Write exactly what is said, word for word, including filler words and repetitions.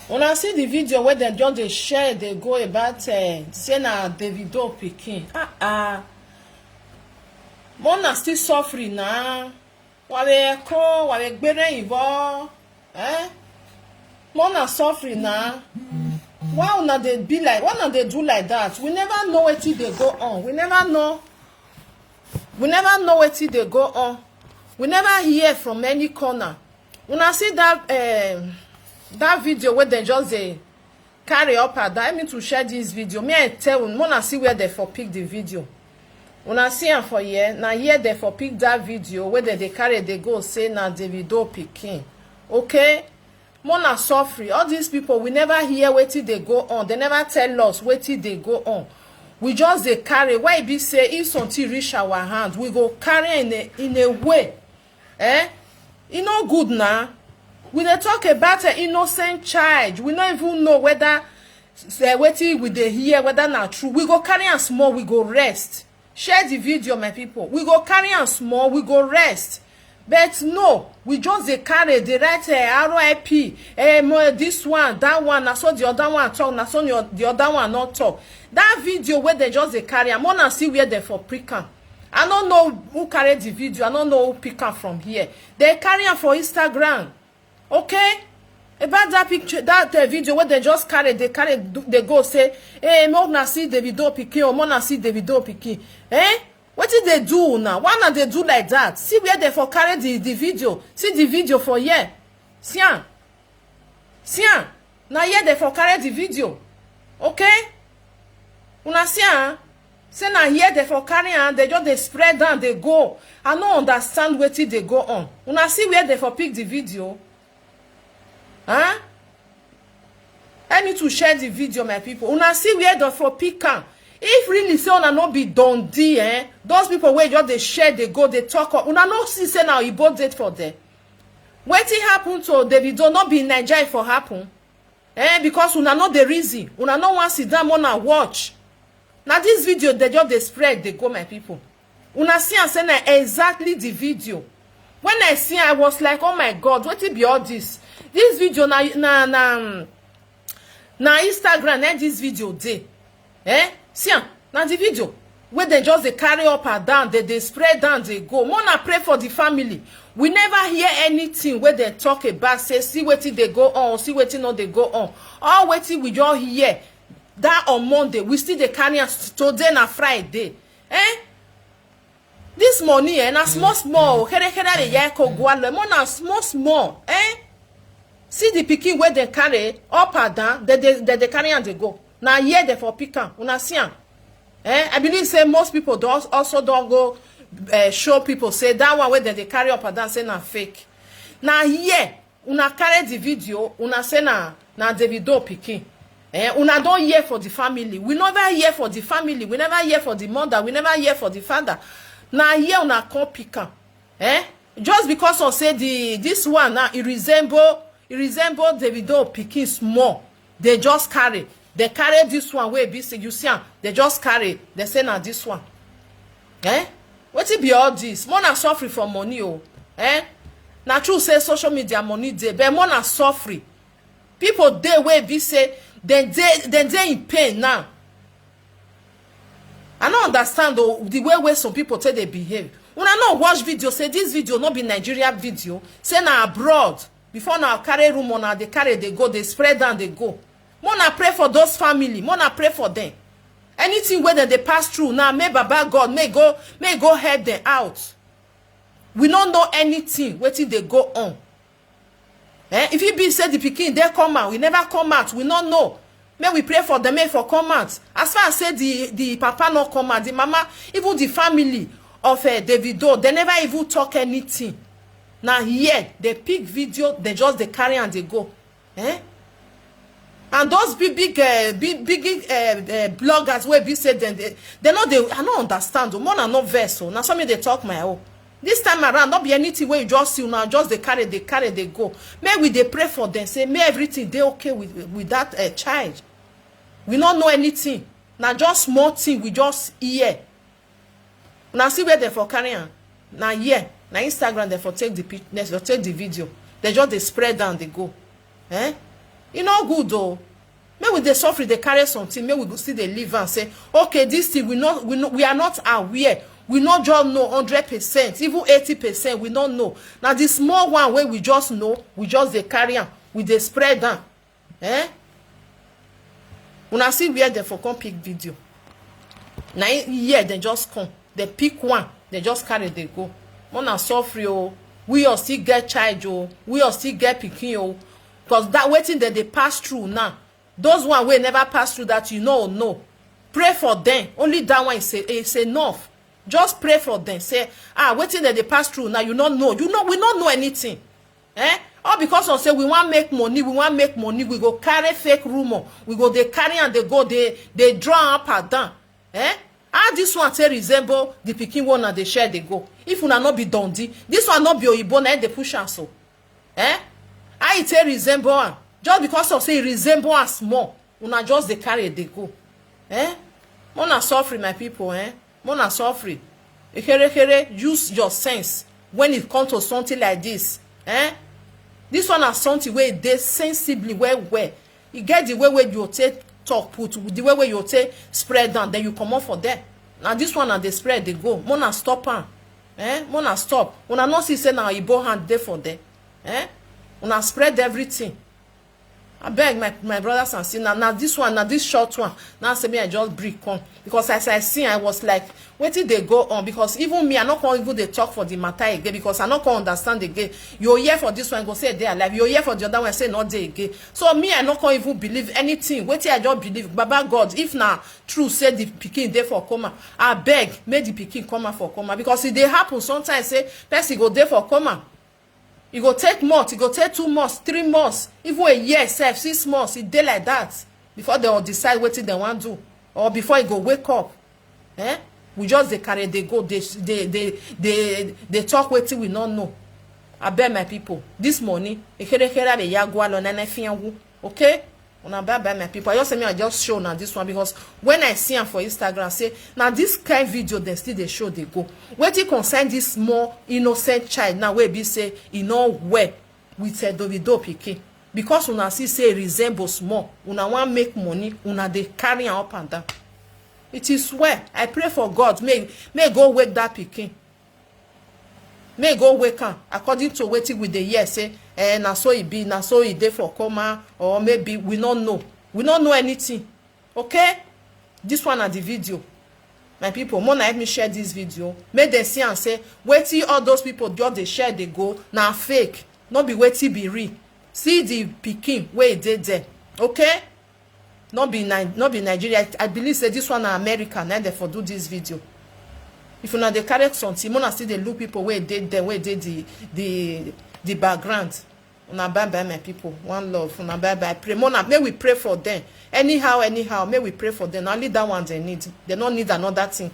Una see the video wey dem just dey share dey go about, eh, say na Davido pikin. Ah ah. Mona still suffering na. Wawe ko, wawe gbere ivo. Eh? Mona suffering na. Why una dey be like, why una dey do like that? We never know wetin dey go on. We never know. We never know wetin dey go on. We never hear from any corner. Una see that, um, that video wey dem just dey carry up and down. Help me to share this video. Me, I tell una, una see where they for pick the video. Una see am for here. Na here they for pick that video where they, they carry, they go say na Davido pikin. Okay? Mona suffering. All these people, we never hear wetin dey go on. They never tell us wetin dey go on. We just dey carry. Why e be say if something reach our hand, we go carry in a, in a way. Eh? E no good na. We dey talk about an innocent child. We no even know whether, eh, wetin we dey hear, whether na true. We go carry am small, we go rest. Share the video, my people. We go carry am small, we go rest. But no, we just dey carry, dey write, eh, R I P, eh, mo, this one, that one, na so the other one talk, na so the o-, the other one no talk. That video wey they just dey carry am, una see where they for pick am. I no know who carry the video, I no know who pick am from here. They carry am for Instagram. Okay? About that picture, that, uh, video wey they just carry, they carry, do- they go say, "Hey, make una see Davido pikin, or make una see Davido pikin." Eh? Wetin dey do now? Why una dey do like that? See where they for carry the, the video. See the video for here. See am. See am. Na here they for carry the video. Okay? Una see am? Say na here they for carry am, they just dey spread am, dey go. I no understand wetin dey go on. Una see where they for pick the video? Huh? Help me to share the video, my people. Una see where they for pick am. If really say una no be Dundee, eh? Those people wey just dey share, dey go, dey talk. Una no see say na Oyibo date for there. Wetin happen to Davido no be Naija e for happen. Eh, because una no dey reason, una no wan sit down, una watch. Na this video they just dey spread, dey go, my people. Una see am say na exactly the video. When I see am, I was like, "Oh my God, wetin be all this?" This video na, na, na, um, na Instagram, na this video dey. Eh? See am, na the video wey they just dey carry up and down, they dey spread down, they go. Mona pray for the family. We never hear anything wey they talk about, say, "See wetin dey go on, see wetin no dey go on." All wetin we just hear that on Monday, we still dey carry am s-, today na Friday. Eh? This money, eh, na small small. Kere kere le ye ko gwa le. Mo na small small. Eh? See the pikin wey they carry up and down, they, they, they, they carry am dey go. Na here they for pick am. Una see am. Eh? I believe say most people don also don go, eh, show people say that one wey they, they carry up and down say na fake. Na here una carry the video, una say na, na Davido pikin. Eh? Una don hear for the family. We never hear for the family. We never hear for the mother. We never hear for the father. Na here una come pick am. Eh? Just because of say the, this one now, e resemble, e resemble Davido pikin small. They just carry. They carry this one wey be say, you see am, they just carry. They say na this one. Eh? Wetin be all this? Mona suffering for money o. Eh? Na true say social media money dey, but Mona suffering. People dey wey be say dem dey, dem dey in pain now. I no understand o, the way wey some people take dey behave. Una no watch video, say this video no be Nigeria video, say na abroad. Before na carry rumor, na dey carry dey go, dey spread down, dey go. Mona pray for those family, mona pray for them. Anything wey dem dey pass through now, may Baba God may go, may go help them out. We no know anything wetin dey go on. Eh, if e be say the pikin dey come out, we never come out, we no know. Make we pray for them, make for come out. As far as say the, the papa no come out, the mama, even the family of, eh, Davido, they never even talk anything. Na here they pick video, they just dey carry and they go. Eh? And those big, big, uh, big, big, uh, uh, bloggers wey be say dem, they, they no dey, I no understand o. Mona no vex o. Na so me dey talk my own. This time around, no be anything wey you just see, una just dey carry, dey carry, dey go. Make we dey pray for them, say make everything dey okay with, with that, uh, child. We no know anything. Na just small thing we just hear. Una see where they for carry am. Na here, na Instagram they for take the pic-, they for take the video. They just dey spread down, they go. Eh? E no good o. Make we dey suffer, dey carry something, make we go still dey live and say, okay, this thing we not we no, we are not aware. We no just know hundred percent, even eighty percent, we no know. Na the small one wey we just know, we just dey carry am, we dey spread am. Eh? Una see where dem for come pick video. Na here dem just come, dem pick one, dem just carry dey go. Una suffer o. We all still get child o. We all still get pikin o. Because that wetin dem dey pass through now, those one wey never pass through that, you no know. Pray for them. Only that one is, a, is enough. Just pray for them. Say, ah, wetin dem dey pass through now, you no know. You know, we no know anything. Eh? All because of say we wan make money, we wan make money, we go carry fake rumor, we go dey carry am dey go, dey dey draw am up and down. Eh? How this one take resemble the pikin wey una dey share dey go? If una no be Dundee, this one no be oyibo na im dey push am so. Eh? How e take resemble am? Just because of say e resemble am small, una just dey carry dey go. Eh? Una suffer, my people, eh? Una suffer. Ekerekere, use your sense when it come to something like this. Eh? This one na something wey dey sensibly well well. E get the way wey you take talk put, the way wey you take spread down, then you comot for there. Na this one na dey spread dey go. Una stop am. Eh? Una stop. Una no see say na oyibo hand dey for there. Eh? Una spread everything. Abeg, my my brothers and sisters, na na this one, na this short one, na say me I just bring come, because as I see, I was like, wetin dey go on? Because even me, I no come even dey talk for the matter again, because I no come understand again. You hear for this one, go say e dey alive. You hear for the other one, say e no dey again. So me, I no come even believe anything. Wetin I just believe, Baba God, if na true say the pikin dey for coma, abeg, make the pikin come out for coma, because e dey happen sometimes say person go dey for coma. E go take months, e go take two months, three months, even a year sef, six months, e dey like that before dem decide wetin dem wan do, or before e go wake up. Eh? We just dey carry dey go, dey dey dey dey dey talk wetin we no know. Abeg, my people, this money, ekerekere be ya go alone na fianwu. Okay? Una bye bye, my people. I just say me I just show una this one, because when I see am for Instagram, say na this kind video dem still dey show dey go. Wetin concern this small innocent child now wey be say e no well with, eh, Davido pikin? Because una see say e resemble small, una wan make money, una dey carry am up and down. It is well. I pray for God, may may God wake that pikin. May God wake am, according to wetin we dey hear say, eh, na so e be, na so e dey for coma, or maybe we no know. We no know anything. Okay? This one na the video. My people, more na help me share this video. Make dem see am say wetin all those people just dey share dey go na fake, no be wetin be real. See the pikin wey e dey there. Okay? No be Ni-, no be Nigeria. I believe say this one na America, na dem for do this video. If una dey carry something, una still dey look people wey dey there, wey dey the the the background. Una bye bye, my people. One love. Una bye bye. Pray, mona, may we pray for them. Anyhow, anyhow, may we pray for them. Only that one they need. They don't need another thing.